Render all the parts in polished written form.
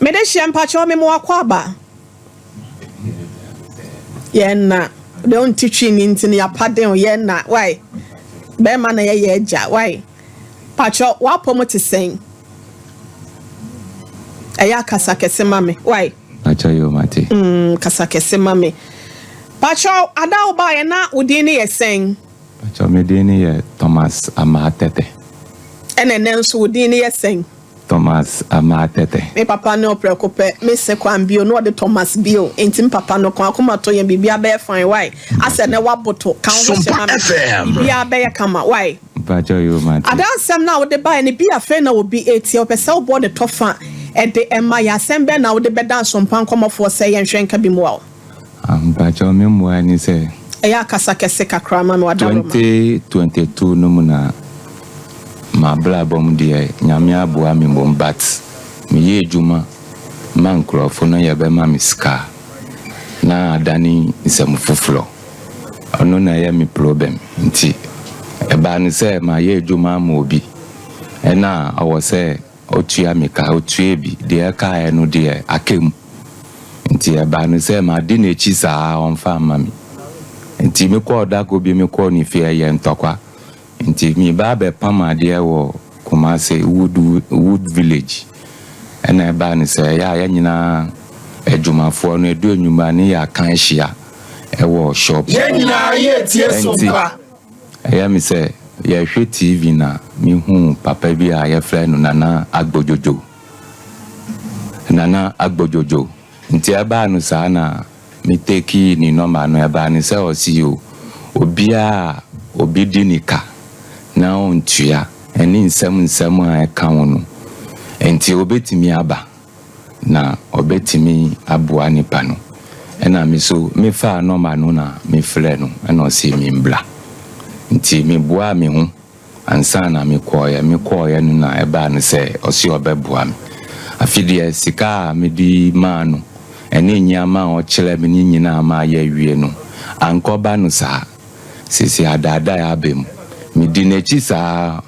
Mede hyɛ mpakyɛw me mo akɔ aba. Yɛn na deɛ ɔnte twi ni nti no yɛapa den o yɛn na why bɛrima na yɛyɛ agya why pakyɛw w'apɔ mu te sɛn ɛyɛ akasa kɛse ma me why. Pakyɛw yɛ mate. Kasa kɛse ma me pakyɛw ada wo baayɛ na wo din ne yɛ sɛn. Pakyɛw me din ne yɛ Thomas Amatete. Ɛna ɛnɛ nso wo din ne yɛ sɛn. Thomas Amatete. Me papa ne ɔprɛko pɛ me se kwan bio na ɔde Thomas bio nti me papa no kwan akoma to yɛn biribiara bɛyɛ fine why asɛ nɛ waboto ka wo ho hyɛ ma me biribiara bɛyɛ kama why. Mpakyɛw yoo mate. Ada asɛm no a wode baeɛ no bi afei na obi retie ɔpɛ sɛ wobɔ ne tɔfa de ma yɛn asɛm bɛn na wode bɛda nsompa nkɔmmɔfoɔ sɛ yɛnhwɛ nka bi mmoa wo. Mpakyɛw me mmoa ne sɛ. Ɛyɛ a kasa kɛse kakra ma me w'adaworoma. 2022 no mu na m'abrabɔ mu deɛ Nyame aboa me mmom but meyɛ adwuma ma nkurɔfo no yɛbɛma me sika na adane nsɛm foforɔ ɔno na ɛyɛ me problem nti ɛbaa no sɛ mayɛ adwuma ama obi ɛna ɔwɔ sɛ Ɔtua me ka, ɔtuaa bi, deɛ ɛkaeɛ no deɛ aka mu. Nti ɛbaa no sɛ madi n'akyi saa ara ɔmfa mma me. Nti mekɔɔ da koro bi mekɔɔ ne fie ɛyɛ ntɔkwa. Nti mereba abɛpam adeɛ wɔ Kumasi Wood Wood Village. Ɛna ɛbaa no sɛ ɛyɛ a yɛn nyinaa adwumafoɔ no ɛdu anwummerɛ a ne yɛaka ahyia ɛwɔ shop. Yɛn nyinaa yɛretie Ɛnti Sompa. Ɛyɛ me sɛ yɛrehwɛ TV na mehuu papa bi a yɛfrɛ no Nana Agbodwodwo. Nana Agbodwodwo. Nti ɛbaa no saa na me tekii ne nɔma no, ɛbaa no sɛ ɔse o, obiara a obi di ne ka na ɔntua ɛne nsɛm nsɛm a ɛka ho no, nti obetumi aba. na ɔbɛtumi aboa nipa no ɛna me so me faa nɔma no na me frɛ no ɛna ɔse me mbra nti me boaa me ho ansa na me kɔɔeɛ me kɔɔeɛ no na ɛbaa no sɛ ɔse ɔbɛboa me afe deɛ sika a me de maa no ɛne nneɛma a ɔkyerɛ me ne nyinaa ma ayɛ awie no ankɔba no saa sese adaadae aba mu me di n'akyi saa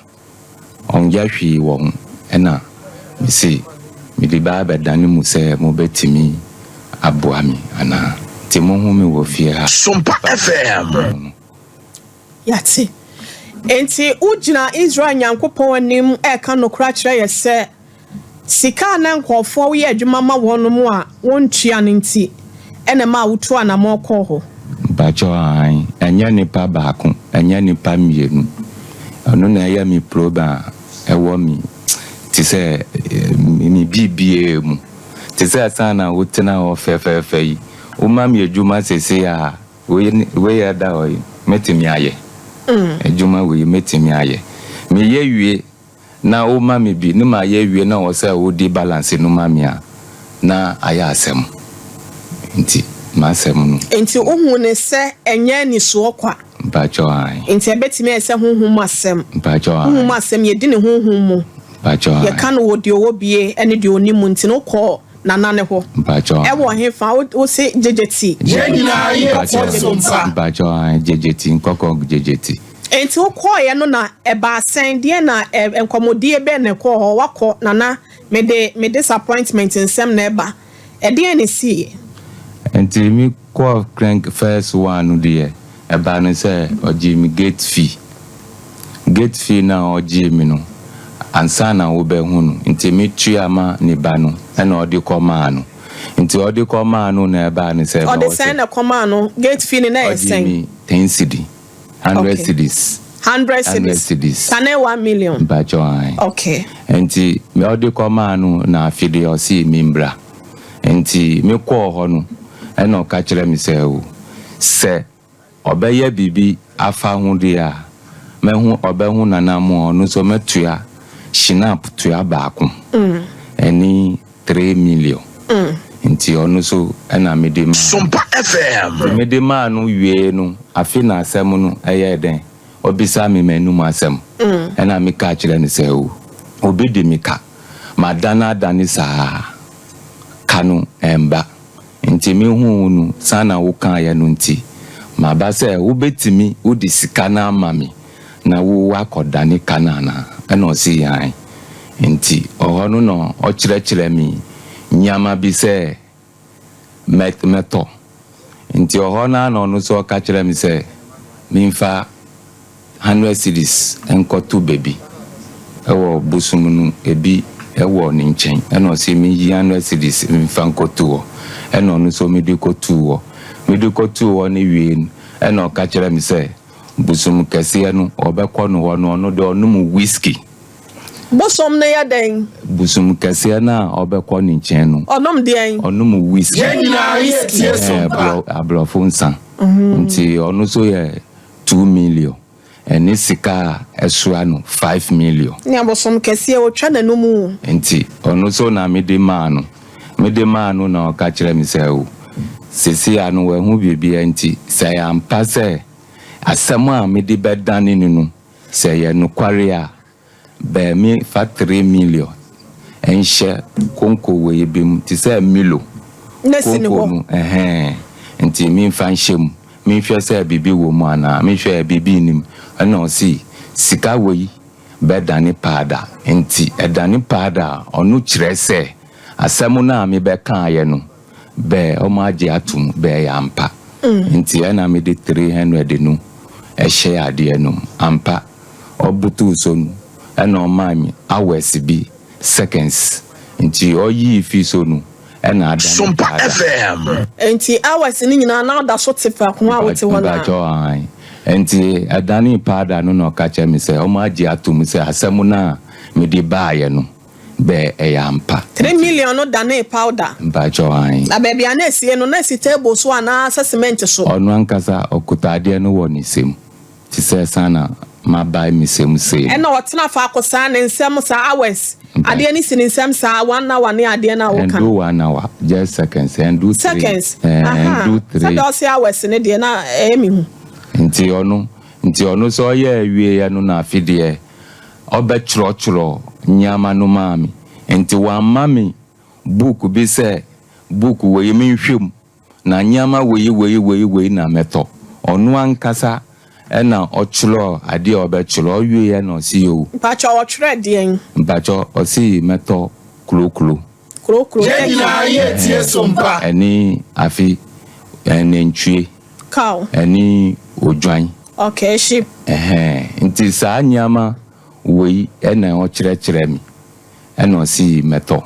Ɔnnyɛ hwee wɔ ho na mese mede bɛ abɛdane mo sɛ mobɛtumi aboa me anaa? Nti mohu me wɔ fie ha Sompa FM. no. Yɛate. Enti wogyina Israel Nyankopɔn anim reka nokorɛ akyerɛ yɛ sɛ, Sika a na nkurɔfoɔ a woyɛ adwuma ma wɔn a wɔntua no nti na ɛmaa wotuu anammɔn kɔɔ hɔ. Mpakyɛw aane, ɛnyɛ nipa baako, ɛnyɛ nipa mienu, ɔno na ɛyɛ me proba a ɛwɔ me te sɛ me biribiaa mu, te sɛ saana wo tena hɔ fɛfɛɛfɛ yi, wo ma me adwuma sesei a, wei wei a ɛda hɔ yi mɛtumi ayɛ, adwuma wei mɛtumi ayɛ, meyɛ wie na wo ma me bi ne ma yɛ wie na ɔwɔ sɛ wo di balance no ma me a na ayɛ asɛm nti m'asɛm no. Nti wo hu no sɛ ɛnyɛ anisoɔ kwa. Mpakyɛw ae. Nti ɛbɛtumi ayɛ sɛ honhom mu asɛm. Mpakyɛw ae. Honhom mu asɛm yɛdi no honhom mu. Mpakyɛw ae. Yɛka no wɔ deɛ ɔwɔ bie ne deɛ ɔnni mu nti no wokɔɔ Nana no hɔ. Mpakyɛw ae. Ɛwɔ hefa? Wo se Gyegyeti. Yɛn nyinaa yɛretie Mpakyɛw Sompa. Mpakyɛw ae Gyegyeti nkɔkɔ Gyegyeti. Enti wokɔeɛ no na ɛbaa sɛn? Deɛn na ɛ, nkɔmmɔdie bɛn na ɛkɔɔ hɔ? Woakɔ, Nana, mede me disappointment nsɛm na ɛba. Ɛdeɛn na ɛsiiɛ? Enti me kɔɔ crank first one no deɛ, ɛbaa no sɛ ɔgyee me gate fee. Gate fee no a ɔgyee me no, ansa na wobɛhu no, nti me tua ma ne ba no ɛna ɔde kɔ maa no. Nti ɔde kɔ maa no na ɛbaa no sɛ Ɔde mewɔ sɛn sɛ. na ɛkɔmaa no? Gate fee no na ɛyɛ Ɔgyee sɛn? me 10 cedi. 100 Okay. cedis. 100 100 cedis. cedis. Kane 1 million. Mpakyɛw ae. Okay. Nti me ɔde kɔmaa no na afe deɛ ɔsee me mbra. Nti me kɔɔ hɔ no ɛna ɔka kyerɛ me sɛ o sɛ ɔbɛyɛ biribi afa ho deɛ a mɛho ɔbɛho Nana mo a ɔno nso mɛtua Schnapp tua baako ɛne 3 million. Nti ɔno nso ɛna mede maa no. Sompa FM. Nti mede maa no wiee no afe na asɛm no ɛyɛɛ dɛn ɔbisa me m'anum asɛm ɛna meka kyerɛ no sɛ o obi de me ka madane adane saa ka no ɛmba nti mehuu wo no saa na wokaeɛ no nti maba sɛ wobɛtumi wode sika no ama me na wo woakɔdane ka no anaa ɛna ɔse aane nti ɔhɔ no na ɔkyerɛkyerɛ me. nneɛma bi sɛ mɛtɔ. Nti ɔhɔ no ara na ɔno nso ɔka kyerɛɛ me sɛ memfa 100 cedis nkɔto baabi wɔ bosom no ebi wɔ ne nkyɛn. Ɛna ɔse menyi 100 cedis mfa nkɔto hɔ. Ɛna ɔno nso mede kɔtoo hɔ. Mede kɔtoo hɔ no wiei no, ɛna ɔka kyerɛɛ me sɛ bosom kɛseɛ no ɔbɛkɔ no hɔ no ɔno deɛ ɔnom whisky. Bosom no yɛ dɛn? Bosom kɛseɛ no a ɔbɛkɔ ne nkyɛn no. Ɔnom deɛn? Ɔnom whisky. Yɛn nyinaa yɛ tie so pa. Aborɔfo nsa. Nti ɔno nso yɛ 2 million. Ɛne sika a ɛsoa no 5 million. Ne abosom kɛseɛ ɔtwa n'anum o. Nti ɔno nso na mede maa no. Mede maa no na ɔka kyerɛɛ me sɛ o, seesei ara no wahu biribiara nti sɛ ɛyɛ ampa sɛ asɛm a mede bɛdane no no, sɛ ɛyɛ nokware a, Bɛ me fa 3 million nhyɛ konko wei bi mu te sɛ Milo Na si ne konko hɔ. no ɛhɛn nti me nfa nhyɛ mu me nhwɛ sɛ biribi wɔ mu anaa me hwɛɛ biribi nni mu ɛna ɔse sika wei bɛ dane paada nti ɛdane paada a ɔno kyerɛ sɛ asɛm no a me bɛ kaayɛ no bɛ ɔmo agye atom bɛ ɛyɛ ampa nti ɛna me de 300 no ɛhyɛ adeɛ no mu ampa. Ɔbutuw so no, nna ɔmaa me hours bi, seconds, ntsi ɔyii fii so no, nna adan Sompa paada. FM. Ntsi hours no nyinaa na ɔda so tse faako a wote hɔ no a? Mpakyɛw, aane. Ntsi ɛdanee paada no na ɔka kyerɛɛ me sɛ ɔmo agye ato mu sɛ asɛm no a mede baeɛ no, bɛ ɛyɛ ampa. Three Ntsi. million no danee powder. Mpakyɛw, aane. Na baabi a na esie no, na esi table so anaa sɛ cement so? Ɔno ankasa ɔkuta adeɛ no wɔ ne nsam. Te sɛ saa na mabae me nsam sei no. Ɛna ɔtena faako saa, ne nsam saa, hours, adeɛ no si ne nsam saa, one hour ne adeɛ no a woka Ɛndu no. one hour, just seconds, ɛndu three, Seconds, ɛɛ, ahaa, ɛndu three. sɛdeɛ ɔse hours no deɛ na ɛyɛ me hu. Nti ɔno, nti ɔno sɛ ɔyɛɛ wieɛ no na afe deɛ ɔbɛtwerɛtwerɛ nneɛma no maa me. Nti wamma me book bi sɛ book wei menhwɛ mu. Na nneɛma wei wei wei wei na mɛtɔ. Ɔno ankasa na ɔtwerɛɔ adeɛ a ɔbɛtwerɛ. Ɔwieɛ na ɔse yoo. Mpakyɛw ɔtwerɛɛ deɛn? Mpakyɛw ɔse mɛtɔ kloklo. Krokro, Yɛn thank you. nyinaa yɛ tie so mpa. Ɛne afe, nantwie. Cow. Ɛne odwan. Okay, sheep. Ɛhɛn, nti saa nneɛma wei na ɔkyerɛkyerɛ me. Ɛna ɔse mɛtɔ.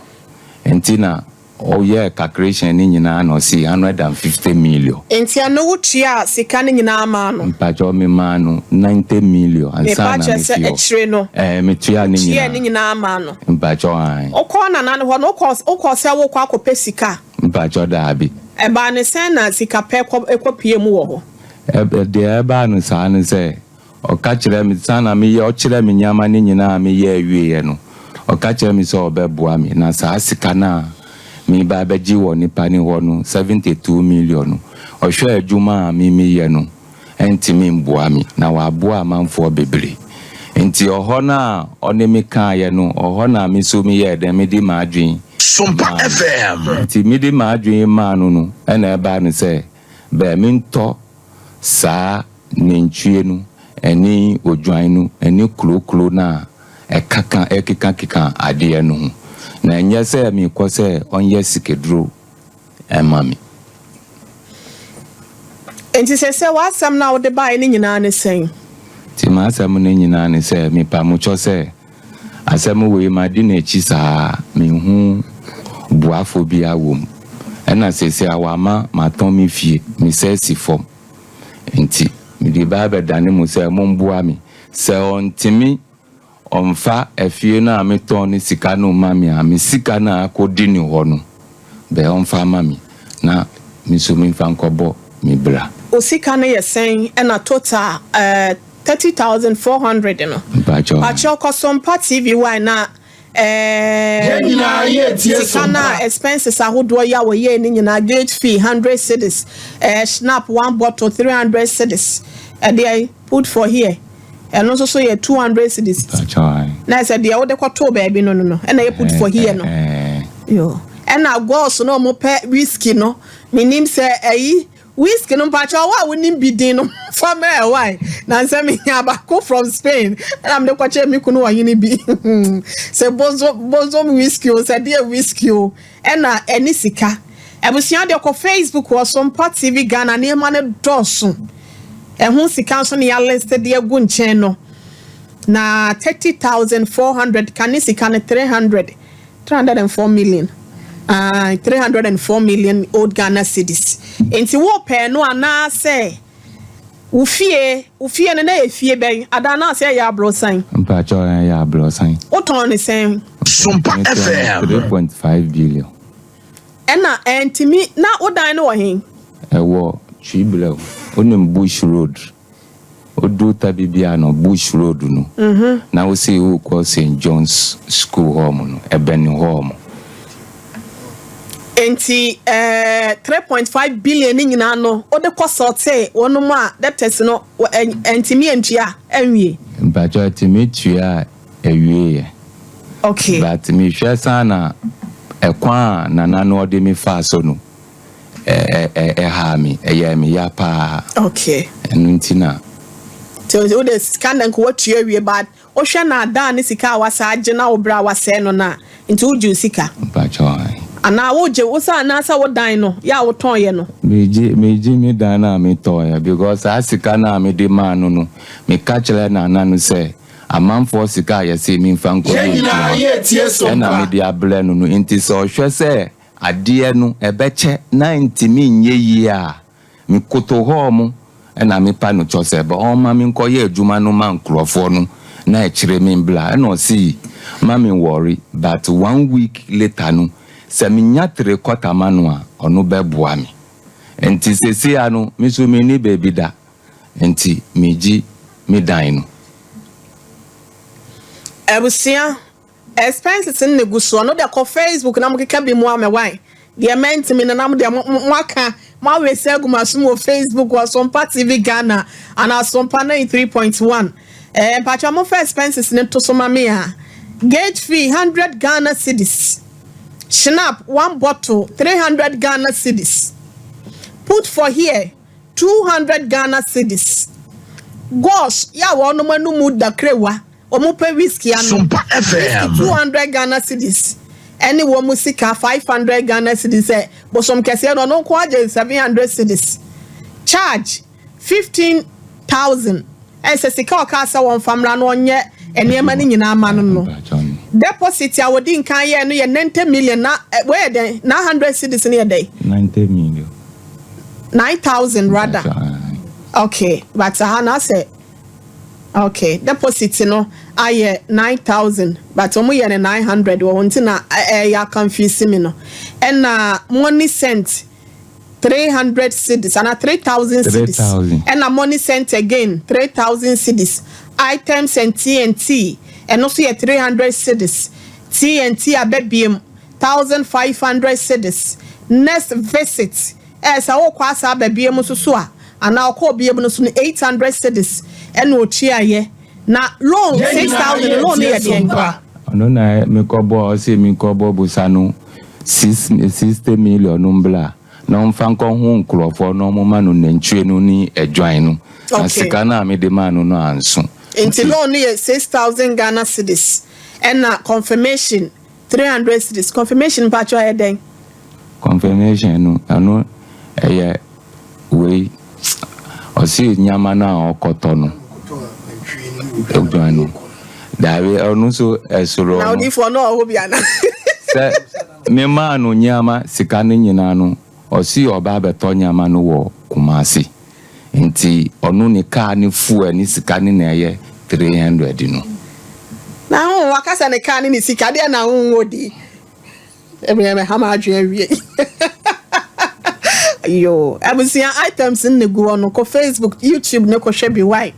Nti na Ɔyɛɛ calculation no nyinaa na ɔsee 150 million. Nti ɛno wo tuaa sika no nyinaa maa no? Mpakyɛw me maa no 90 million ansa Mepa na kyerɛ me sɛ fi hɔ. akyire no Ɛɛ me tuaa wo ne tuaa ne nyinaa. nyinaa maa no? Mpakyɛw aane. Wo kɔɔ nana no hɔ no wo kɔɔ wo kɔɔ sɛ wo kɔ akɔ pɛ sika? Mpakyɛw daabi. Ɛbaa ne sɛn na sika pɛ kɔ kɔ pue mu wɔ hɔ? Ɛ deɛ ɛbaa no saa ne sɛ Ɔka kyerɛɛ me, saa na meyɛ, ɔkyerɛɛ me nneɛma no nyinaa a meyɛɛ wieeɛ no, ɔka kyerɛɛ me sɛ ɔbɛboa me, na saa sika no a mereba abɛgye wɔ nipa no hɔ no, 72 million no, ɔhwɛ adwuma a me meyɛ no, ɛntumi mboa me, na waboa amanfoɔ bebree. Nti ɔhɔ no a ɔne me kaeɛ no, ɔhɔ na me nso meyɛɛ dɛn, mede m'adwene Sompa maa no. FM. Nti mede m'adwene maa no no, ɛna ɛbaa no sɛ, bɛ mentɔ saa nantwie no ne odwan no ne kurokuro no a ɛkaka ɛkekakeka adeɛ no ho, na ɛnyɛ sɛ merekɔ sɛ ɔnyɛ sikaduro mma me. Enti seesei w'asɛm no a wode baeɛ no nyinaa ne sɛn? Nti m'asɛm no nyinaa ne sɛ, mepa mo kyɔ sɛ, asɛm wei madi n'akyi saa, menhu boafoɔ biara wɔ mu. Ɛna seesei a wama matɔn me fie, me sɛ si fam. Nti mede ba abɛdane mo sɛ momboa me. Sɛ ɔntumi ɔmfa afie no a metɔn no sika no mma me a, me sika no a akɔdi ne hɔ no, bɛ ɔmfa mma me na me nso memfa nkɔbɔ me bra. Wo sika no yɛ sɛn ɛna total eh 30,400 no? Mpakyɛw. Pakyɛw kɔ Sompa TV why na Yɛn Eeii nyinaa yɛ tie sika no Sompa. a expenses ahodoɔ yi a wɔyɛɛ no nyinaa gate fee hundred cedis eh schnapp one bottle 300 cedis ɛdeɛn put for here ɛno nso so yɛ 200 cedis Mpakyɛw ae. na ɛsɛ deɛ wode kɔtoo baabi no no no ɛna ɛyɛ put for here no Ɛɛ. yo ɛna girls no a wɔpɛ whiskey no menim sɛ ɛyi. Whiskey no, mpakyɛ, ɔwɔ a wonim bi din no fa mɛ ɛwae na nsɛ menya baako from Spain ɛna mede kɔkyɛ me kunu ɔhene bi sɛ bozo bozom whiskey o, sɛ deɛ whiskey o, ɛna ɛne sika. Abusua deɛ, kɔ Facebook wɔ Sompa TV Ghana. Nneɛma no dɔɔso, ɛho sika nso ne yɛalist de agu nkyɛn no na 30,400 ka ne sika no 300 304 million, 304 million old Ghana cedis. Nti wo pɛɛ no anaasɛ wo fie no na yɛ fie bɛn ada anaasɛ ɛyɛ aborɔsan? Mpakyɛ, ɛyɛ aborɔsan. Wotɔn ne sɛn? Sompa FM. 3.5 billion. Ɛna ɛntumi na wodan no wɔ he? Ɛwɔ Twibrɛ, wonim Bush Road, wodu tabi bia no, Bush Road no na wosi wokɔ St John's School hɔ mu no, ɛbɛn hɔ mu. Nti 3.5 billion ne nyinaa no wode kɔ sɔte wɔnom a debtors no ɛntumi antua ɛnwie? Mpakyɛ, tumi tua a ɛwieɛ. But mehwɛ san na ɛkwan a nana no ɔde me faa so no ɛha me, ɛyɛ me ya paa. Ɛno nti na. Nti wode sika na nka watua awie, but wohwɛ na adaa ne sika a wasa agye na wo berɛ a wasɛe no no a, nti wogye wo sika? Mpakyɛ. Anaa wogye wo sɛ anaasɛ wo dan no yɛ a wotɔnyɛ no? Megye me dan no a metɔɔyɛ, because saa sika no a mede maa no, meka kyerɛ nana no sɛ amanfoɔ sika a yɛsɛ memfa nkɔyɛ Yɛn nyinaa adwuma yɛ tie so ɛna mpa. mede abrɛ no. Nti sɛ ɔhwɛ sɛ adeɛ no ɛbɛkyɛ na ntumi nyɛ yie a, mekoto hɔɔ mo ɛna mepa no kyɔ sɛ bɛ ɔma me nkɔyɛ adwuma no ma nkurɔfoɔ no na ɛkyerɛ me mbla. Ɛna ɔsii ma me worry, but one week later no, sɛ menya tere kɔta ma no a, ɔno bɛboa me. Nti sesia no, me so menni baabi da, nti megye me dan no. Abusua, expenses no na egu soɔ no de kɔ Facebook na mokeka bi mu ama wan deɛ mɛntimi no nam deɛ mo aka mo awesi agu mo asom wɔ Facebook wɔ Sompa TV Ghana anaa Sompa 93.1. Mpatwa, mofa expenses no to so ma me a, gate fee 100 Ghana cedis, Schnapp one bottle 300 Ghana cedis, put for here 200 Ghana cedis, gosh yɛ a wɔnom anum dakrewa wɔn pɛ whisky ano Sompa FM. 200 Ghana cedis, ɛne wɔn mu sika 500 Ghana cedis. Ɛ bosom kɛseɛ no, ɔno nko agye 700 cedis, charge 15,000. Ɛsɛ sika ɔka sɛ wɔn famra no ɔnyɛ nneɛma no nyinaa ma no. Deposit a wɔdi nkan yɛ no yɛ 90 million na ɛ wɔyɛ dɛn, 900 cedis no yɛ dɛn? 90 million. 9,000 rather. Okay, but aha na sɛ okay, deposit no ayɛ 9,000, but wɔn yɛ no 900 wɔ hɔ, nti na ɛyɛ aconfuse mi no. Ɛna money sent 300 cedis ana 3,000 cedis. 3,000. Ɛna money sent again 3,000 cedis. Items and TNT, ɛno nso yɛ 300 cedis. TNT abɛbiem 1,500 cedis. Next visit, sɛ wokɔ asa aba biem nso so a, anaa ɔkɔ biem no so no, 800 cedis ɛna otuayɛ. Na loan 6,000, loan no yɛ deɛn? Ɔno na mekɔbɔ, ɔsɛ mekɔbɔ bosa no 60 million no mbla na ɔmfa nkɔ ho nkurɔfoɔ na ɔmoma no nantwie no ne adwan no na sika no a mede maa no anso. Nti loan no yɛ 6,000 Ghana cedis, ɛna confirmation 300 cedis. Confirmation mpatwa yɛ dɛn? Confirmation no, ɛno ɛyɛ wei, ɔsi nyama no a ɔkɔtɔ no, odwan no, daabi, ɔno nso ɛsoro Na no. odiifoɔ no ɔwɔ bi ana? Sɛ memaa no nyama sika no nyinaa no, ɔsi ɔba abɛtɔ nyama no wɔ Kumasi, nti ɔno ne kaa ne fuel ne sika ne na ɛyɛ 300 no. Na ho wakasa ne kaa ne ne sika deɛ na ho wɔ di ɛmɛ ɛmɛ hama adwene awie yo. Abusua, items no na gu hɔ no, kɔ Facebook, YouTube ne kɔhwɛ bi wae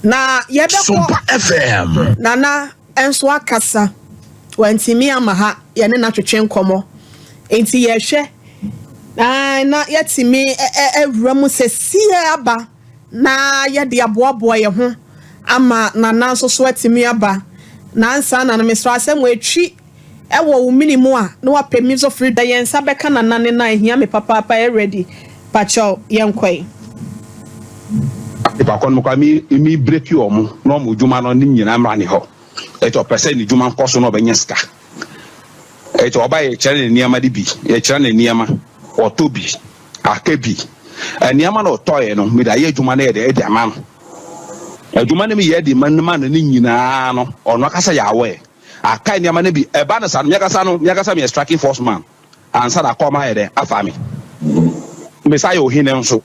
na yɛbɛkɔ. Sompa FM. Nana nso akasa, wantumi ama ha yɛne no atwetwe nkɔmmɔ, nti yɛhwɛ na yɛtumi awura mu sɛ sie aba na yɛde aboaboa yɛn ho ama nana nso so atumi aba. Nansa na no mesrɛ asɛm wɔatwi ɛwɔ wo mini mu a na wapɛ mi nso firi da yɛn nsa bɛka nana ne nan ehia me papaapa. Ɛ ready. Pakyɛw yɛnkɔe. Nipa kɔ no kora mi mi breki ɔmo na ɔmo dwuma no ne nyinaa mmra ne hɔ. Ɛti ɔpɛ sɛ ne dwuma nkɔ so na ɔbɛnya sika. Ɛti ɔba yɛkyerɛ ne nneɛma de bi, yɛkyerɛ ne nneɛma, ɔtɔ bi, aka bi. Nneɛma na ɔtɔɛ no, mede ayɛ adwuma no yɛ de ɛde ama no. Adwuma no meyɛ de ma no ma no ne nyinaa no, ɔno akasa yɛ aware. Aka nneɛma no bi, ɛba no saa no, miakasa no, miakasa meyɛ striking force man. Ansa na akɔma ayɛ dɛ afa me. Mesa yɛ ohene nso.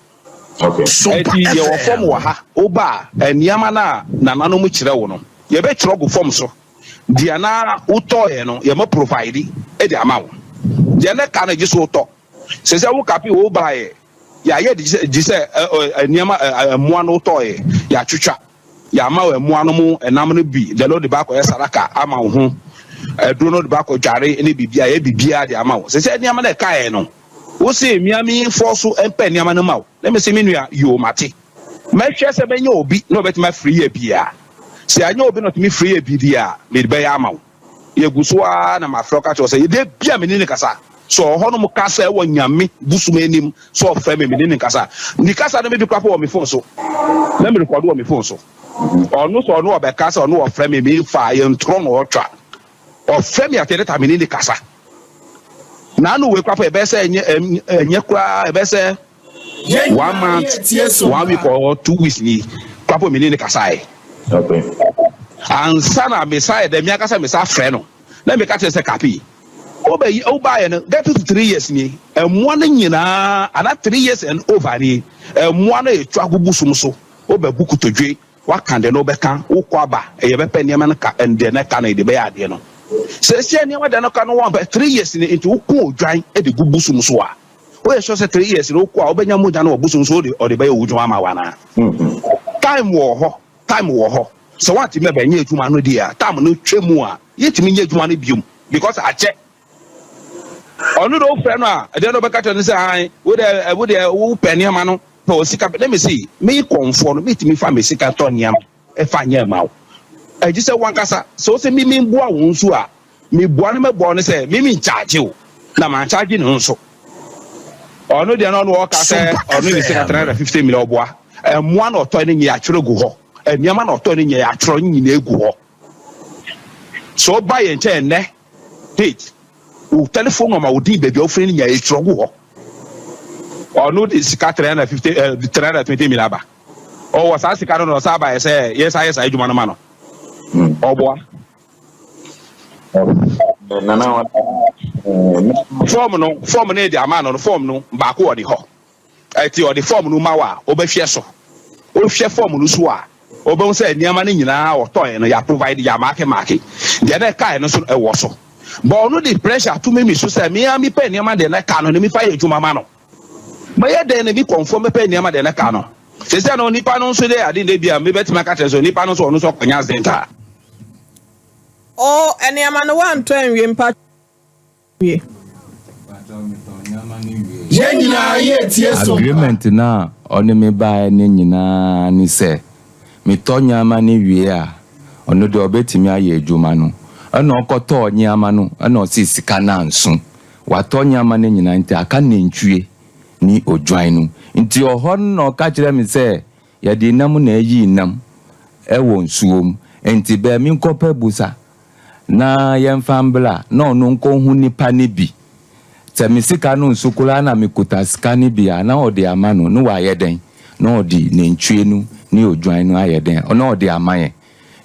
Sompa Ɛti yɛwɔ fam FM. wɔ ha, woba a, nneɛma no a nananom kyerɛ wo no, yɛbɛtwerɛ gu fam so. Deɛ na wotɔɔyɛ no, yɛma provide de ama wo. Deɛ ne ka no gye so wotɔ. Sɛ sɛ wo kape wo baeɛ, yɛayɛ de gye sɛ nneɛma mmoa no wotɔɔyɛ, yɛatwitwa. Yɛama wo mmoa no mu ɛnam no bi, deɛ no de baakɔyɛ saraka ama wo ho. Ɛduro no de baakɔ dware ne biribiara, yɛ biribiara de ama wo. Sɛ sɛ nneɛma no ɛkaeɛ no, wo se mmiami fɔ so mpɛ nneɛma no ma wo. Na me se me nua, yoo mate. Mɛhwɛ sɛ bɛnyɛ obi na ɔbɛtumi afiri yɛ bi a. Sɛ anyɛ obi na ɔtumi firi yɛ bi di a, mede bɛyɛ ama wo. Yɛgu so ara na mafrɛ ka kyerɛ sɛ yɛde bia me ne ne kasa. So ɔhɔ nom kasa ɛwɔ Nyame bosom anim sɛ ɔfrɛ me me ne ne kasa. Ne kasa no mebi koraa wɔ me phone so. Na me record wɔ me phone so. Ɔno sɛ ɔno ɔbɛka sɛ ɔno ɔfrɛ me me fa yɛ ntorɔ na ɔtwa. Ɔfrɛ me atɛdɛ ta me ne ne kasa. Na ano wei koraa po ɛbɛyɛ sɛ ɛnyɛ ɛnyɛ koraa ɛbɛyɛ sɛ one month, 1 week or 2 weeks ni koraa po me ne ne kasa yɛ. Ansa na mesa yɛ dɛ mi akasa mesa frɛ no na meka kyerɛ sɛ kapi wobɛyi wobaayɛ no get to 3 years ni, ɛmoa no nyinaa ana 3 years and over ni, ɛmoa no yɛtwa agugu som so, wobɛbu kotodwe waka deɛ no wobɛka wokɔ aba ɛyɛ bɛpɛ nneɛma no ka ɛndeɛ no ka no yɛde bɛyɛ adeɛ no sɛsia nneɛma deɛ no ka no wɔmpɛ 3 years ni. Nti wokɔ odwan de gu bosom so a, woyɛ sure sɛ 3 years ni wokɔ a wobɛnya mogya no wɔ bosom so, wode ɔde bɛyɛ wo dwuma ama wo anaa? Time wɔ hɔ, time wɔ hɔ sɛ woantumi bɛnyɛ adwuma no deɛ a, time no twa mu a, yɛtumi nyɛ adwuma no biom because akyɛ. Ɔno de wofrɛ no a, ɛdeɛ no wobɛka kyerɛ no sɛ an wode wode wopɛ nneɛma no pɛ wɔ sika. Na mesi me kɔnfoɔ no metumi fa me sika tɔ nneɛma ɛfa nyɛ ma wo. Ɛgye sɛ wankasa sɛ wo sɛ mimi mboa wo nso a, meboa no, mɛboa no sɛ mimi nkyagye wo na mankyagye ne ho nso. Ɔno deɛ no ɔno ɔka sɛ ɔno ne sika 350 million. Ɔboa ɛmmoa na ɔtɔ no nyɛ atwerɛ gu hɔ, nneɛma na ɔtɔ no nyɛ atwerɛ nyinaa gu hɔ. Sɛ ɔba yɛn nkyɛn nnɛ date, wo telephone number, wo din, baabi a wofiri no nyɛ atwerɛ gu hɔ. Ɔno de sika 350 320 million aba. Ɔwɔ saa sika no na ɔsa aba yɛ sɛ yɛsa yɛ saa adwuma no ma no. Ɔboa. Nana. Form no, form no de ama no no, form no baako wɔ ne hɔ. Ɛti ɔde form no ma wa, ɔbɛhwɛ so. Wohwɛ form no so a, wobɛhu sɛ nneɛma no nyinaa ɔtɔɛ no yɛ provide, yɛ mark mark deɛ na ɛkae no so ɛwɔ so. But ɔno de pressure to me so sɛ mea mepɛ nneɛma deɛ na ɛka no ne mefa yɛ adwuma ma no. Mɛyɛ dɛn na mi kɔnfɔ mepɛ nneɛma deɛ na ɛka no? Sɛ no nipa no nso de ade ne bi a mebɛtumi aka kyerɛ sɛ nipa no nso ɔno nso ɔkɔnya accident a. Ɔ nneɛma no wantɔ anwie mpa wie. Yɛn nyinaa yɛ tie so. Agreement na ɔne me baeɛ ne nyinaa ne sɛ metɔ nneɛma no wie a, ɔno deɛ ɔbɛtumi ayɛ adwuma no. Ɛna ɔkɔtɔɔ nneɛma no, ɛna ɔsi sika no anso. Watɔ nneɛma no nyinaa nti aka nantwie ne odwan no. Nti ɔhɔ no na ɔka kyerɛ me sɛ yɛde nam na ayi nam ɛwɔ nsuo mu, nti bɛɛ mi nkɔpɛ busa na yɛmfa mbla na ɔno nkɔhu nipa no bi sɛ me sika no nso koraa na mekuta sika no bi a, na ɔde ama no ne wayɛ dɛn na ɔde nantwie no ne odwan no ayɛ dɛn na ɔde ama yɛn.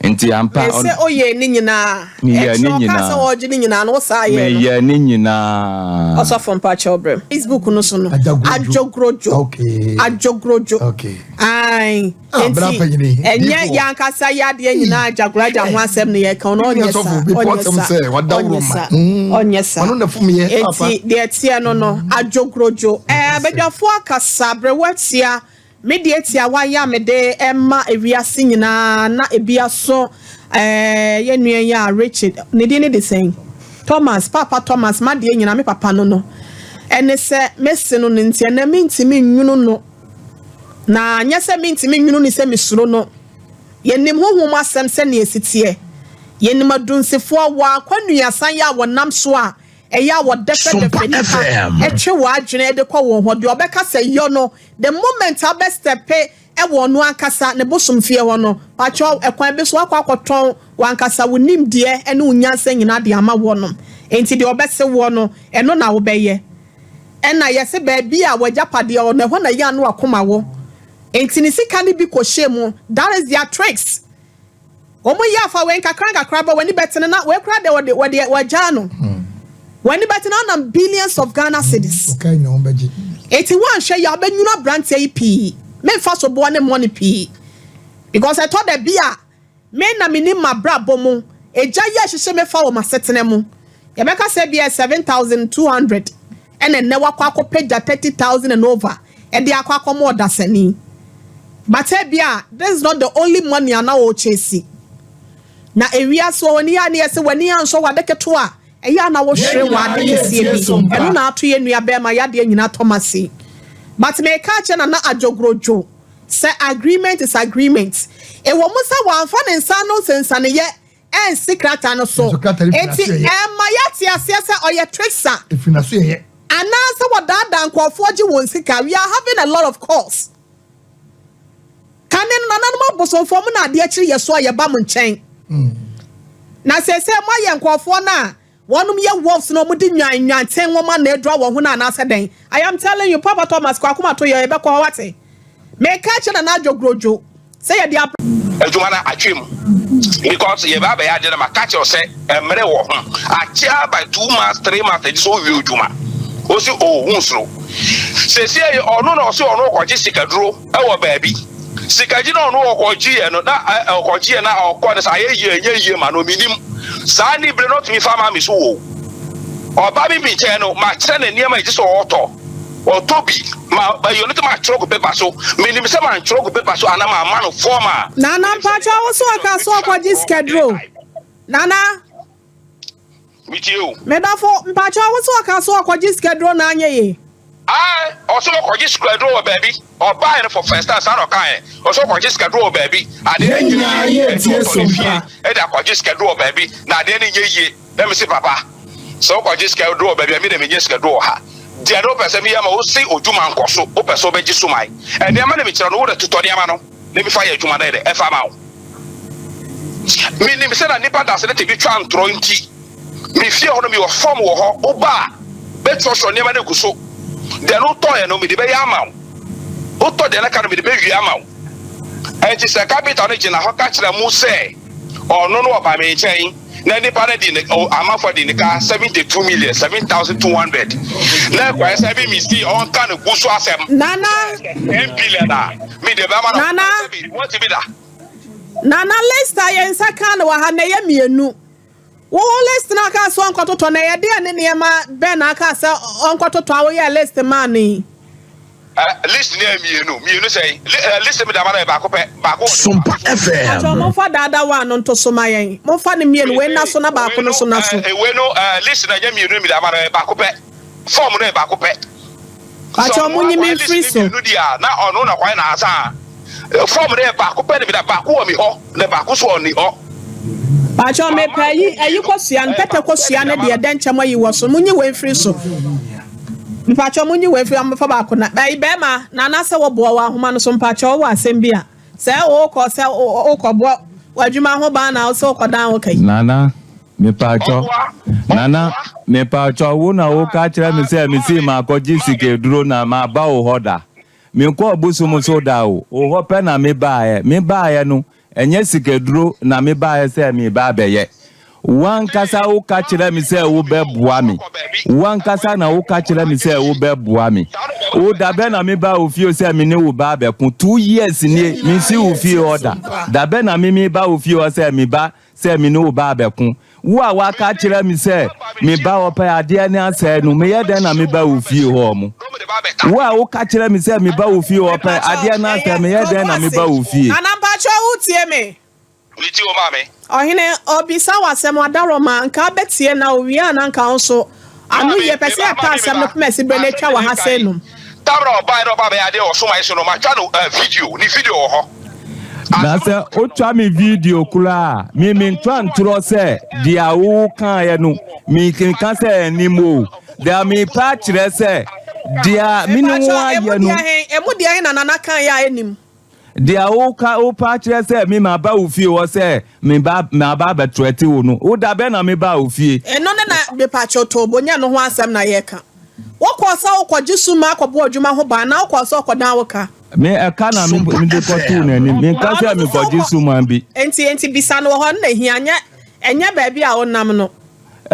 Nti ampa. Ɛsɛ ɔyɛ ne nyinaa. Meyɛ ne Ɛkyerɛ ɔka nyinaa. sɛ ɔgye ne nyinaa no, wosaa yɛ no. Meyɛ ne nyinaa. Ɔsɔfo, mpakyɛw brɛm Facebook no so no. Adagorojo. Adwogorojo. Adwogorojo. Ai. Ah, bra Nti panyini, ɛnyɛ difoɔ. yankasa yadeɛ nyinaa agyagoraagya ho asɛm no yɛka no, ɔnyɛ Sɔfo, sa. bi Ɔnyɛ pɔtɛm sa. sɛ wada Ɔnyɛ wo sa. ma. Ɔnyɛ sa. Ɔno na fom yɛ, papa. Enti deɛ teɛ no, adwogorojo abadwafoɔ akasa abrɛwa tia me deɛ tia wayɛ a mede ɛma ewiase nyinaa na ebi aso yɛ nua yi a Richard ne din ne de sɛn, Thomas, Papa Thomas, ma deɛ nyinaa me papa no ɛne sɛ mesi no nti ɛnɛ mentumi nwunu no na nyɛ sɛ mentumi nwunu ne sɛ mesuro no. Yɛnim honhom asɛm sɛnea esi teɛ. Yɛnim adunsifoɔ wɔ akwanuasan yɛ a wɔnam so a. ɛyɛ a wɔdɛfɛdɛfɛ nipa ɛtwe wɔn adwene de kɔ wɔn hɔ. Deɛ ɔbɛka sɛ yɔ no, the moment abɛ step ɛwɔ ɔno ankasa ne bosom fie hɔ no, pakyɛw, ɛkwan bi so akɔ akɔtɔn wankasa wo nimdeɛ ɛne wo nyansa nyinaa de ama wɔ no. Nti deɛ ɔbɛse wɔ no, ɛno na wobɛyɛ. Ɛna yɛsɛ baabi a wɔagyapadeɛ wɔ no, ɛhɔ na yɛ ano akoma wɔ. Nti ne sika no bi kɔhyɛ mu. That is their tricks. Wɔn yɛ afa wei nkakra nkakra bɔ wɔn ani bɛtene na wɔn kura de wɔde wɔde wɔagyaa no. Wɔn ani bɛtene anam billions of Ghana cedis. Ɔka nyina wɔn bɛgye. Eti wɔanhwɛ yɛ abɛnwunu aberanteɛ yi pii. Memfa so boɔ ne mmɔ ne pii because ɛtɔ da bi a me na me nim m'abrabɔ mu egya yi a ɛhyehyɛ me fa wɔ m'asetena mu. Yɛbɛka sɛ bi yɛ 7,200, ɛna nnɛ wakɔ akɔpagya 30,000 and over ɛde akɔ akɔma ɔdasani. But ebi a this is not the only money ana ɔrekyɛsi na ewiase wɔ w'ani a ne yɛ sɛ w'ani ansɔ w'ade ketewa a ɛyɛ ana wɔhwere wɔ ade kɛseɛ bi. Ɛno na ato yɛ nua bɛrima yadeɛ nyinaa tɔma se. But meka kyerɛ Nana Adwogorodwo sɛ agreement is agreement. Ɛwɔ mu sɛ wɔamfa ne nsa no nsensaneyɛ ɛnsi krataa no so. Nso krataa no fi eti n'aso yɛ. Ɛma yɛate aseɛ sɛ ɔyɛ trickster efiri n'aso yɛyɛ. Anaasɛ wɔdaadaa nkurɔfoɔ gye wɔn sika. We are having a lot of calls. Kane no, nananom abosomfoɔ mu na adeɛ akyiri yɛ so a yɛba mo nkyɛn, na sɛsɛ moayɛ nkurɔfoɔ no a wɔnom yɛ wolves na wɔde nwan nwanten nwoma na adura wɔn ho no anaasɛ dɛn. I am telling you, Papa Thomas Kwakoma to yɛ yɛbɛkɔ hɔ wate. Meka kyerɛ Nana Adwogorodwo sɛ yɛde abra Adwuma no atwe mu because yɛbɛ abɛyɛ ade no ma ka kyerɛw sɛ mmerɛ wɔ ho akyea by 2 months, 3 months agye sɛ wowie adwuma. Ɔsi o hu soro sɛsie yi ɔno na ɔsi ɔno ɔkɔgye sikaduro ɛwɔ baabi sikagye na ɔno ɔkɔgye yɛ no na ɔkɔgye yɛ na ɔkɔ no sɛ ayɛ yie ɛnyɛ yie ma no. Minim saa ni bere na ɔtumi fa maa mi so wɔ ɔba mi bi nkyɛn no ma kyerɛ ne nneɛma gye sɛ ɔtɔ ɔtɔ bi ma ɛyɛ ɔno te ma kyerɛ gu paper so. Minim sɛ ma nkyerɛ gu paper so ana ma ama no form a. Nana, mpakyɛ, wo so ɔka so ɔkɔgye sikaduro, Nana? Mi tie o. Medafo, mpakyɛ, wo so ɔka so ɔkɔgye sikaduro na anyɛ yie? Ayi, ɔsɛ ɔkɔgye sikaduro wɔ baabi. Ɔbaa yɛn no for first time saa na ɔka yɛn ɔsɛ ɔkɔgye sikaduro wɔ baabi adeɛ Yɛn nyinaa yɛ tie ɔtɔ ne so fie mpa. Ɛde akɔgye sikaduro wɔ baabi na adeɛ no nyɛ yie. Na mi si papa sɛ ɔkɔgye sikaduro wɔ baabi a mi na mi nye sikaduro wɔ ha deɛ no wopɛ sɛ mi yɛ ma wosi odwuma nkɔ so, wopɛ sɛ wobɛgye suman ɛnneɛma na mi kyerɛ no wode totɔ nneɛma no na mi fa yɛ adwuma no yɛ dɛ ɛfa ma wo. Minim sɛ na nipa da ase ne te bi twa ntorɔ nti mi fie hɔ no mi wɔ fam wɔ hɔ. Woba a bɛtwerɛtwerɛ nneɛma no gu so deɛ no wotɔɔyɛ no mede bɛyɛ ama wo, wotɔ deɛ no ka no mede bɛwie ama wo. Ɛnti sɛ kapita no gyina hɔ ka kyerɛ mu sɛ ɔno no ɔba me nkyɛn na nipa no di ne amanfoɔ di ne ka 72,007,200 na ɛkɔyɛ sɛ bi mi si ɔnka ne gu so asɛm Nana. 10 billion a mede bɛma no. Nana. Wɔn bi da. Nana, list a yɛn nsa ka no wɔ ha na ɛyɛ mmienu. Wɔwɔ list no aka sɛ ɔnkɔtotɔ na yɛde ne nneɛma bɛn na aka sɛ ɔnkɔtotɔ a woyɛ list maa no yi? List ne yɛ mmienu mmienu sɛ list mi dama no yɛ baako pɛ, baako wɔ ne Sompa Atwa. FM. Momfa daadaa wa no nto so ma yɛn. Momfa ne mmienu wei na so na baako no so na so. Wei no, list na ɛnyɛ mmienu mi dama no yɛ baako pɛ, form no yɛ baako pɛ. Atwa, mo nyi mi mfiri so. Mmienu di a na ɔno na kwan na asa a form no yɛ baako pɛ na mi da baako wɔ mi hɔ na baako so wɔ ne hɔ. Patro, mepɛ ayi ayi kɔsua no pɛtɛ kɔsua no deɛ dɛn nkyɛn ayi wɔ so. Munyi wei mfiri so. Mpatro, munyi wei mfiri amofa baako na ayi bɛrima na anasɛ wɔboa wɔ ahoma no so. Mpatro, wɔwɔ asɛm bi a sɛ wokɔ sɛ wokɔboa w'adwuma ho ban na sɛ wokɔdan wo kai. Nana, mepatwɔ, Nana, mepatwɔ, wo na woka kyerɛ me sɛ mesi maakɔgye sikaduro na maaba wo hɔ da. Menkɔɔ bosom so da o. Wo hɔ pɛ na mebaeɛ. Mebaeɛ no, ɛnyɛ sikaduro na mebaeɛ sɛ meba abɛyɛ. Wankasa woka kyerɛ me sɛ wobɛboa me. Wankasa na woka kyerɛ me sɛ wobɛboa me. Wo da bɛ na meba wo fie sɛ me ne wo ba abɛko? 2 years nie mensi wo fie hɔ da. Da bɛ na me meba wo fie hɔ sɛ meba sɛ me ne wo ba abɛko? Wo a waka kyerɛ me sɛ meba hɔ pɛ adeɛ ne asɛe no, meyɛ dɛn na meba wo fie hɔ mo? Wo a woka kyerɛ me sɛ meba wo fie hɔ pɛ adeɛ no asɛe, meyɛ dɛn na meba wo fie? Nana, mpatro, wotie me? Mi ti o, maame. Ɔhene ɔbisa wɔ asɛm adarɔma nka bɛtie na owie a na nka wo nso ano yie pɛ sɛ yɛpɛ asɛm no poma asi berɛ no atwa wɔ ha sɛ num. Tamara ɔbaa na ɔbaa bɛyɛ adeɛ wɔ soma yi so no ma twa no video ne video wɔ hɔ. Na sɛ wotwa me video koraa a, me mentwa ntorɔ sɛ deɛ wokaeɛ no menka sɛ anim o. Deɛ mepa akyerɛ sɛ deɛ me ne wo Mepakyɛw, emu ayɛ no. deɛ he, emu deɛ he na Nana kaeɛ a ɛnim? Deɛ woka wopa akyerɛ sɛ me maba wo fie hɔ sɛ meba maba abɛtrɛte wo no, wo da bɛn na mebaa wo fie? Ɛno ne na mepakyɛw Tobo, nyɛ ɛno ho asɛm na yɛreka. Wokɔɔ sɛ wokɔgye suma akɔbɔ adwuma ho ban anaa wokɔɔ sɛ wokɔdan wo ka? Me ɛka na me mede kɔtoo n'anim. Menka sɛ mekɔgye suma bi. Enti enti bisa no wɔ hɔ, ɛno na ehia, nyɛ ɛnyɛ baabi a wonam no.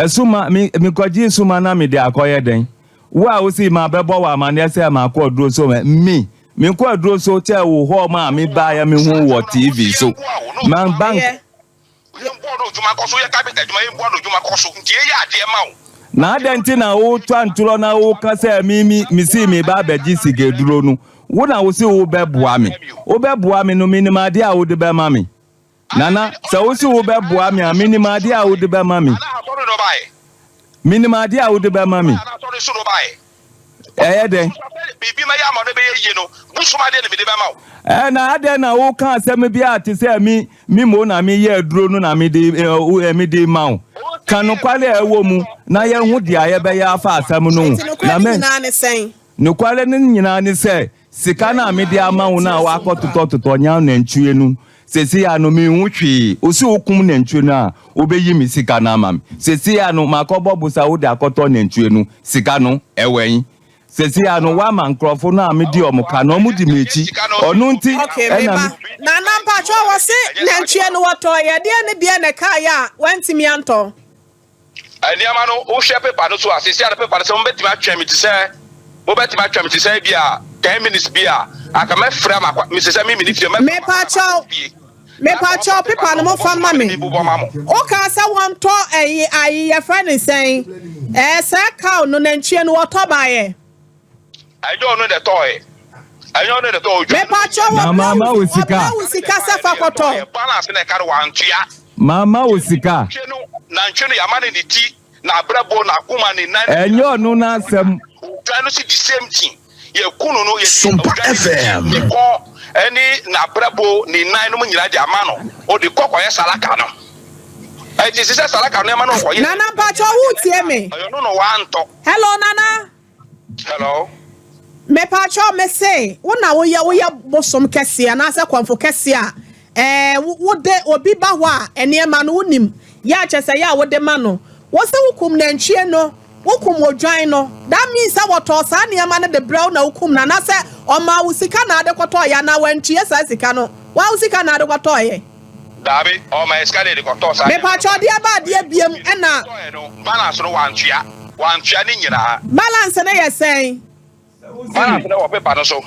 Suma, me mekɔgyee suma na mede akɔyɛ dɛn? Wo a wose mabɛbɔ wo amaneɛ sɛ makɔ aduro so, me menkɔ aduro so kyɛ wo hɔ ma mebaeɛ mehu wɔ TV so. Manba Ɛyɛ. Na adɛn nti na wotwa ntorɔ na woka sɛ me me mesii meba abɛgye sikaduro no? Wo na wose wobɛboa me. Wobɛboa me no, menim adeɛ a wode bɛma me. Nana, sɛ wose wobɛboa me a, menim adeɛ a wode bɛma me. Menim adeɛ a wode bɛma me. Ɛyɛ dɛn? Ɛɛ, na adɛn na woka asɛm bi a te sɛ me me mo na meyɛ aduro no na mede ɛɛ mede ma wo? Ka nokware a ɛwɔ mu na yɛnho deɛ a yɛbɛyɛ afa asɛm no ho. Enti nokorɛ Na no mɛ nyinaa ne sɛn? Nokware no nyinaa ne sɛ, sika no a mede ama wo no a woakɔtotɔtotɔ nya nantwie no, seesei ara no menhu hwee. Wose wokum nantwie no a, wobɛyi me sika no ama me. Seesei ara no makɔbɔ bosa wode akɔtɔ nantwie no, sika no, ɛwɔ he? Seesei ara no woama nkurɔfo no a medi wɔn ka no, wɔdi m'akyi. Ɔno nti Okay, na meba. me. Nana mpakyɛw wɔse nantwie no wɔtɔeɛ, deɛn ne deɛn na ɛkaeɛ a wantumi antɔ? Nneɛma no, wohwɛ paper no so a, seesei ara paper no sɛ mobɛtumi atwɛn me te sɛ, mobɛtumi atwɛn me te sɛ ebi a 10 minutes bi a, anka mɛfrɛ ama akwa, mesɛ sɛ me mene fie, mɛfrɛ ama akwa Mepakyɛw, fie. Na anka wɔmfa mepakyɛw paper paper no no wɔbɔ mofa so ma ma me, me. mebobɔ ma mo. Wokaa sɛ wɔntɔ ɛyi ayi yɛfrɛ ne sɛn? Ɛɛ saa cow no nantwie no wɔtɔ baeɛ. Ɛnyɛ ɔno na ɛtɔɔɛ. Ɛnyɛ ɔno na ɛtɔɔ odwan no. Mepakyɛw Na wɔbrɛ mama wo wo sika. wɔbrɛ wo sika sɛ fa kɔtɔ. Balance na ɛka no wantua. Mama wo sika. Nantwie no nantwie no yɛama no ne ti, n'abrɛbo, n'akoma, ne nan. Ɛnyɛ ɔno n'asɛm. Odwan no si the same thing. Yɛku no no yɛde Sompa odwan no ne ti, FM. ne kɔn ɛne n'abrɛbo, ne nan nom nyinaa de ama no. Ɔde kɔ kɔyɛ salaka no. Ɛnti sɛ salaka nneɛma no ɔkɔyɛ. Nana mpakyɛw wo tie me. Ɛyɛ ɔno na wantɔ. Hello Nana. Hello. Mepakyɛw mese wo na woyɛ woyɛ bosom kɛseɛ anaasɛ kɔmfo kɛseɛ a ɛɛ wode obi ba hɔ a nneɛma no wonim yɛ a kyerɛ sɛ yɛ a wode ma no wose wokum nantwie no wokum odwan no that means sɛ wɔtɔɔ saa nneɛma no de brɛ wo na wokum no anaasɛ ɔmaa wo sika na ade kɔtɔɔyɛ anaa wantua saa sika no woa wo sika na ade kɔtɔɔyɛ. Daabi, ɔma yɛ sika de de kɔtɔɔ saa nneɛma no. Mepakyɛw deɛ ba adeɛ biam ɛna. Kɔtɔɔyɛ no balance no wantua, wantua ne nyinaa. Balance no yɛ sɛn? Balance no wɔ paper no so.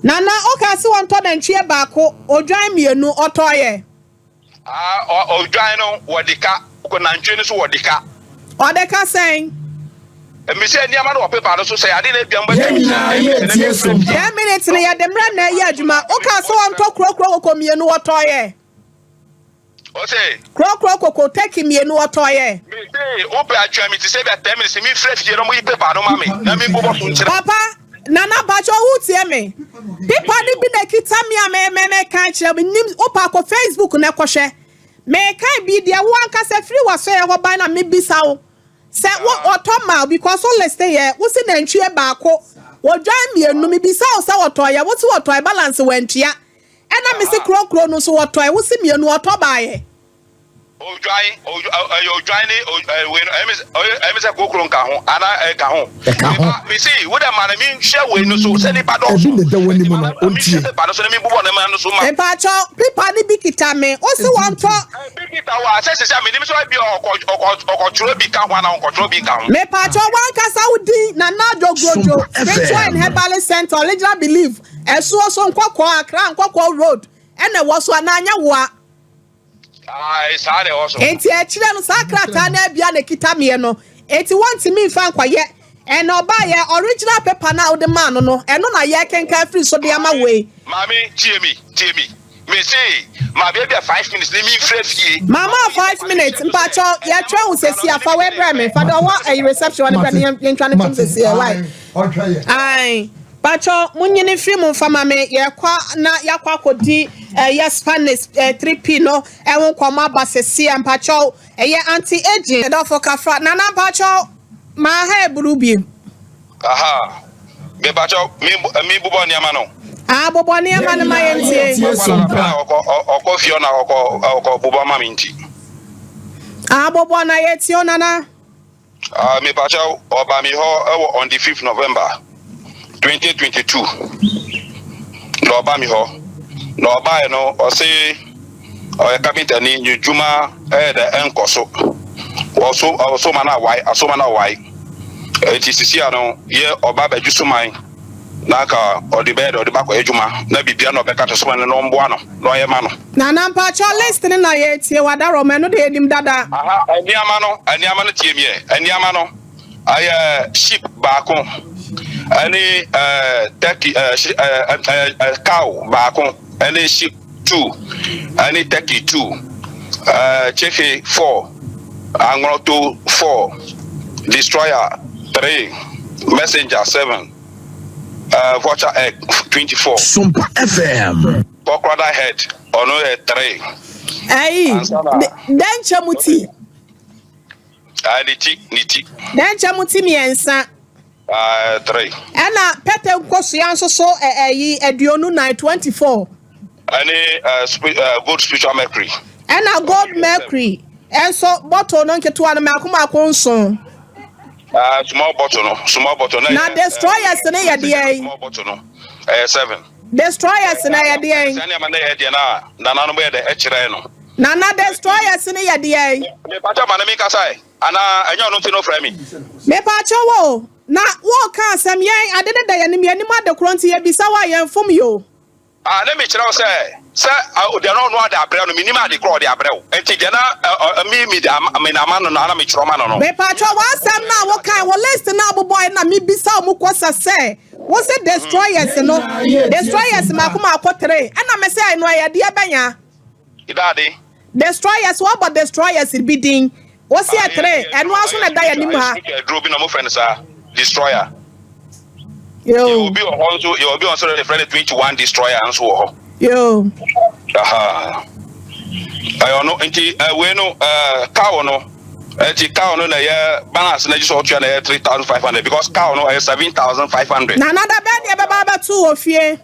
Nana ɔkaa se wɔntɔ nantwie baako, odwan mienu, ɔtɔɔyɛ? Ah, odwan no wɔde ka, nantwie no nso wɔde ka. Ɔde ka sɛn? Mise nneɛma no wɔ paper no so, sɛ ade na ebia Yɛn mobɛtumi nyinaa yɛ tie som. 10 minutes no yɛde mmerɛ na ɛyɛ adwuma. Wokaa sɛ wɔntɔ kurokuro koko mmienu wɔtɔeɛ. Ose. Kurokuro koko turkey mmienu wɔtɔeɛ. Mese wopɛ atwɛn me te sɛ ebia 10 minutes memfrɛ fie na wɔyi paper no ma me na membobɔ so nkyerɛ. Papa, Nana mpakyɛw wotie me? Paper no bi na ɛkita me a me me meka kyerɛ menim wopɛ akɔ Facebook na ɛkɔhwɛ. Mekan bi deɛ wo ankasa firi w'asɔeɛ hɔ ban na mebisa wo. Sɛ wo wɔtɔ ma wo because wo list yɛ wo se nantwie baako odwan mienu me bisa wo sɛ wɔtɔ yɛ wo se wɔtɔ yɛ balance wantua ɛna me se kuro kuro no nso wɔtɔ yɛ wo se mienu wɔtɔ baa yɛ. Odwan ɛyɛ odwan ne wei no ɛyɛ me ɛyɛ me sɛ kokoro nka ho ana ɛka ho. Ɛka ho. Meba me se wo dɛ ma no me nhwɛ wei no so sɛ nipa dɔɔso. Ebi na ɛda w'anim no Ma me ɔntie. nhwɛ paper no so na me bobɔ ne ma no so ma. Mpakyɛw pipa no bi kita me wo se wɔntɔ. Bi kita wo a sɛ sɛsɛ a menim sɛ ebia ɔkɔ ɔkɔ ɔkɔtwerɛ bi ka ho anaa ɔnkɔtwerɛ bi nka ho. Mepakyɛw wankasa wo din Nana Adwo Grodjo Sompa Spiritual and FM. Herbalist Center Original Belief Asuo so Nkɔkɔɔ Accra Nkɔkɔɔ Road ɛna ɛwɔ so anaa nyɛ woa. Ae saa na ɛwɔ so. Enti akyire no saa krataa no abia na ɛkita meɛ no enti wɔntumi mfa nkɔyɛ ɛna ɔbaeɛ original paper no a wode maa no no ɛno na yɛrekenkan afiri so de ama Maame wei. maame tie me tie me mese ma baabi a 5 minutes ne memfrɛ fie na Mama wɔyi 5 paper no minutes nhyɛ so sɛ mpakyɛw ɛnam yɛtwɛn wo ka no sɛsi ne a fa me wei ne brɛ me fa deɛ Mate ɔwɔ ɛyi reception hɔ no brɛ me mate yɛntwa no tom mate sɛsi ɛ wai ae ɔntwɛn yɛ. ae. Pakyɛw mo nyini mfiri mu mfa ma me yɛkɔ na yɛakɔ akɔdi ɛyɛ Spanish 3P no ɛho nkɔmmɔ aba sesia mpakyɛw ɛyɛ anti aging ɛdɔfo kafra nana mpakyɛw maa ha eburu bi. Aha mepakyɛw mi bobɔ nneɛma no. Ah, bobɔ nneɛma no ma yɛntie. Ɔkɔ ɔkɔ fie na ɔkɔ ɔkɔ bobɔ ma mi nti. Ah, bobɔ na yɛtie o, nana. Ah, mepakyɛw, ɔba mi hɔ ɛwɔ on the 5th November 2022 na ɔba mi hɔ na ɔbaeɛ no, ɔse ɔyɛ carpenter ni, ne dwuma ɛyɛ dɛ ɛnkɔ so, ɔso ɔsoma no awae, asoma no awae. Eti sisi ano yɛ ɔba bɛgye suman na aka ɔde bɛyɛ dɛ ɔde bakɔ adwuma na bibia na ɔbɛka to suman no na ɔmboa no na ɔyɛ ma no. Nana, mpakyɛw, list no na yɛtie wadarɔ ɛno de yɛnim dada. Aha, nneɛma no, nneɛma no, tie miɛ, nneɛma no ɛyɛ sheep baako ɛne turkey, ɛɛ ɛɛ ɛɛ cow baako ɛne sheep two ɛne turkey two, chicken four, anworoto four, destroyer three, messenger 7, vulture egg 24. Sompa FM. Crocodile head ɔno yɛ three. Ɛyi dɛnkyɛ mu ti. Ne ti, ne ti. Dɛnkyɛ mu ti 3. Three. Ɛna pɛtɛ nkosua nso so ɛyi 24, 24. Ɛne gold spiritual mercury. Ɛna gold mercury ɛnso bottle no nketewa no mako mako 7. Small bottle no, small bottle. Na destroyers ne yɛ deɛ? Small bottle no ɛyɛ seven. Destroyers na yɛ deɛ? Sɛ nneɛma no yɛ deɛ na nananom yɛ dɛ ɛkyerɛ no. Nana, destroyers ne yɛ deɛ? Mepakyɛ, ma ne mi kasa yɛ anaa ɛnyɛ ɔno nti no frɛ mi? Mepakyɛ wo na wɔɔka asɛm, yɛn ade ne da yɛn anim, yɛn anim ade korɔ nti yɛbisa wo a yɛn fom yi o. Ah, ne mi kyerɛ wo sɛ deɛ no ɔno ade abrɛ no, mi nim ade korɔ ɔde abrɛ wo, nti deɛ na mi de ama mi na ama no na mi kyerɛ ma no. Mepakyɛ, w'asɛm na wokan wɔ list na abobɔ na mebisa wo mu kɔsa sɛ wo sɛ destroyers no, destroyers mako mako three, ɛna me sɛ ɛno ɛyɛ deɛ bɛnya? Idaade. Destroyers, wɔbɔ destroyers bi din, wosi ɛ three, ɛno aso na ɛda yɛn anim ha. Duro bi na mo fɛ no saa destroyer. Yoo. Yɛ obi wɔ hɔ nso, yɛ obi wɔ nso de fɛ no 21 destroyer nso wɔ hɔ. Yoo. Aha. Ɛyɛ ɔno nti wei no, cow no, nti cow no na ɛyɛ balance na gye sɛ ɔtua na ɛyɛ 3,500 because cow no ɛyɛ 7,500. Nana, da bɛn ne yɛbɛba abɛto wɔ fie?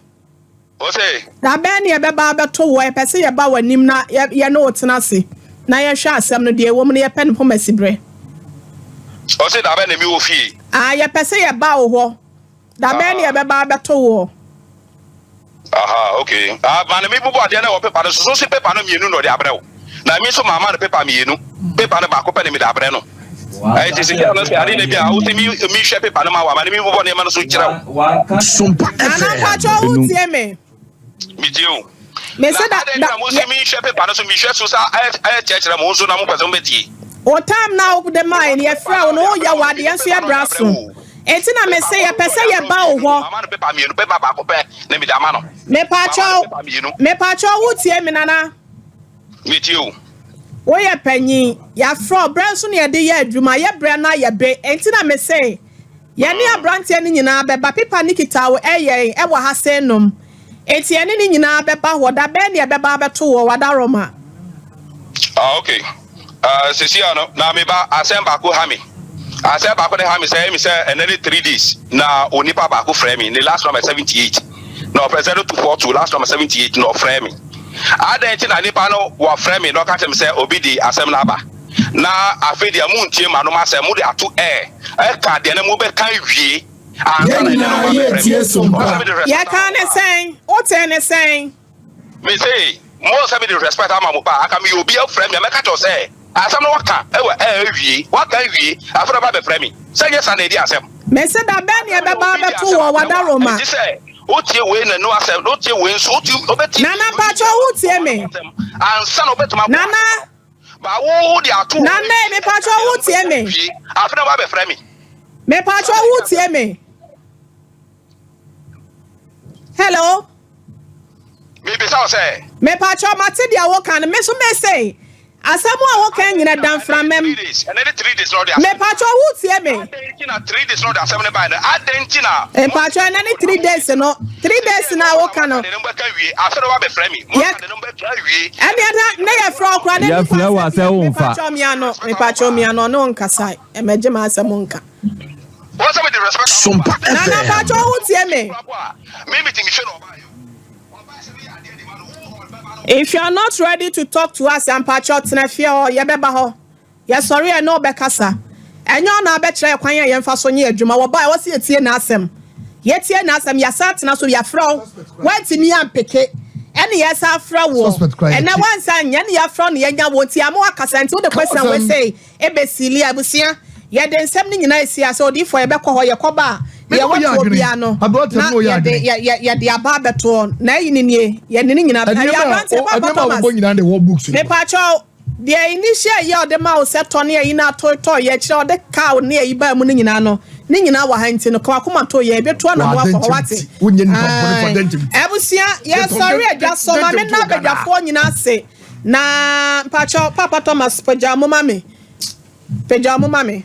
O se? Da bɛn ne yɛbɛba abɛto wɔ? Yɛpɛ sɛ yɛba w'anim na yɛ ne wo tena ase na yɛhwɛ asɛm no deɛ ɛwɔ mu no, yɛpɛ ne pɔmasi berɛ. O se da bɛn na mi wɔ fie? Ah, yɛpɛ sɛ yɛba wo hɔ, da bɛn ne yɛbɛba abɛto wɔ? Aha, okay. Ah, maame, mi bubɔ adeɛ na ɛwɔ paper no so so si paper no 2 na ɔde abrɛ wo, na mi nso maama no paper 2, paper no baako pɛ na mi de abrɛ no. Ɛyɛ ti sika no sɛ ade na bi a wosi mi hwɛ paper no ma wa, maame, mi bubɔ nneɛma no so kyerɛ wo. Sompa Nana. FM. Mpakyɛ, wo tie me? Mi tie o. Me sɛ da Na da na mo si mi hwɛ paper no so, mi hwɛ so sa ɛyɛ kyerɛkyerɛ mo nso na mo pɛ sɛ mo bɛ tie. O time na wo de maa yɛn, yɛfrɛ wo no, woyɛ wɔ adeɛ nso yɛbra so, enti na me sɛ yɛpɛ sɛ yɛba wo hɔ. Mama no paper 2, paper baako pɛ na mi de ama no. Mepakyɛw. Mama no paper 2. Mepakyɛw, wo tie me, nana? Mi tie o. Woyɛ panyin, yɛafrɛ wo berɛ nso na yɛde yɛ adwuma, yɛ berɛ no ayɛ be, enti na me sɛ yɛne aberanteɛ no nyinaa bɛba. Pepa ne kita wo ɛyɛ ɛwɔ ha sɛ nom, enti yɛne ne nyinaa bɛba hɔ. Da bɛn ne yɛbɛba abɛto wɔ wadaroma? Ah, okay. Sisi ano na mi ba, asɛm baako ha mi, asɛm baako de ha mi sɛ ɛmi sɛ ɛnɛ ne 3 days na onipa baako frɛ mi, ne last number 78 na ɔfrɛ, 0242, last number 78 na ɔfrɛ mi. Adan ti na nipa no wɔfrɛ mi na ɔka kyerɛ mi sɛ obi di asɛm n'aba na afei deɛ mu ntie ma no ma sɛ mu de ato ɛɛ ɛka deɛ na mu bɛ kan wie ansa na Yɛn ɛnɛ no nyinaa ba bɛfrɛ yɛ mi. tie Sompa. Ɔsɛ mi de respect Yɛka ne ama mo. sɛn? Wote ne sɛn? Me se mo sɛ mi de respect ama mo pa aka mi yɛ obi afrɛ mi a mɛka kyerɛ sɛ asɛm no waka ɛwɔ ɛɛ wie waka wie, afei na ba bɛfrɛ mi sɛ nyɛ sa na edi asɛm. Me sɛ da bɛn ne yɛbɛba abɛto wɔ wadaroma? Nti sɛ wotie wei na no asɛm na wotie wei nso, wotie wobɛtie. Nana, mpakyɛ, wotie me? Ansa na wobɛtumi abɔ Nana. ba wo de ato. Nana, mepakyɛ, wotie me? Wie afei na ba bɛfrɛ mi. Mepakyɛ, wotie me? Hello? Mebisa wo sɛ Mepakyɛ, mate deɛ woka no. Me so me se Asɛm a woka nyina da mframam. Mepakyɛw wo tie me. Mepakyɛw ɛnɛ ne 3 days no, 3 days na woka no. Yɛ ɛne ɛna ne yɛ frɛ ɔkora ne Yɛfrɛ wo a sɛ womfa. Mepakyɛw miano, mepakyɛw miano, ɔne wo nkasa, ɛmɛgye ma asɛm nka. Sompa Nana FM. pakyɛw, wo tie me. If you are not ready to talk to us, mpakyɛw tena fie hɔ, yɛbɛba hɔ. Yɛsɔre ɛ na ɔbɛkasa. Ɛnyɛ ɔna abɛkyerɛ kwan a yɛmfa so nyɛ adwuma. Wɔba a ɛwɔ sɛ yɛtie n'asɛm. Yɛtie n'asɛm, yɛasa atena so, yɛafrɛ wo. Woantumi ampeke. Ɛne yɛsa afrɛ wo. Suspect kora Ɛnɛ yɛkyi. wansa nyɛ ne yɛafrɛ no, yɛnya wo nti ama wakasa, nti wode question wei Asɛm. sɛ ɛbɛsili abusua. Yɛde nsɛm no nyinaa esi ase. Odiifoɔ, yɛbɛkɔ hɔ, yɛkɔba a Me ne deɛ wo yɛ wɔtoɔ adwene. bia no Aberanteɛ na ne wo yɛ yɛde adwene. yɛde aba abɛtoɔ na ɛyi ne nie, yɛde ne nyinaa ɛyɛ Ɛnneɛma a aberanteɛ Papa ɛnneɛma a Thomas. wɔbɔ nyinaa de wɔ books no. Mepakyɛw, deɛ initial yɛ ɔde ma wo sɛ tɔ ne ɛyi na atɔ yɛ kyerɛ ɔde kaa ne ɛyi baa mu no nyinaa no, ne nyinaa wɔ ha, nti no kɔn to yɛ ebi to anam Wɔ akɔ hɔ adankyɛm wate. ti. Wonyɛ nipa bɔne fɔ adankyɛm ti. Abusua, yɛsɔre adwa so ma me na abadwafoɔ nyinaa ase na mpakyɛw, Papa Thomas, pagya mo ma me, pagya mo ma me.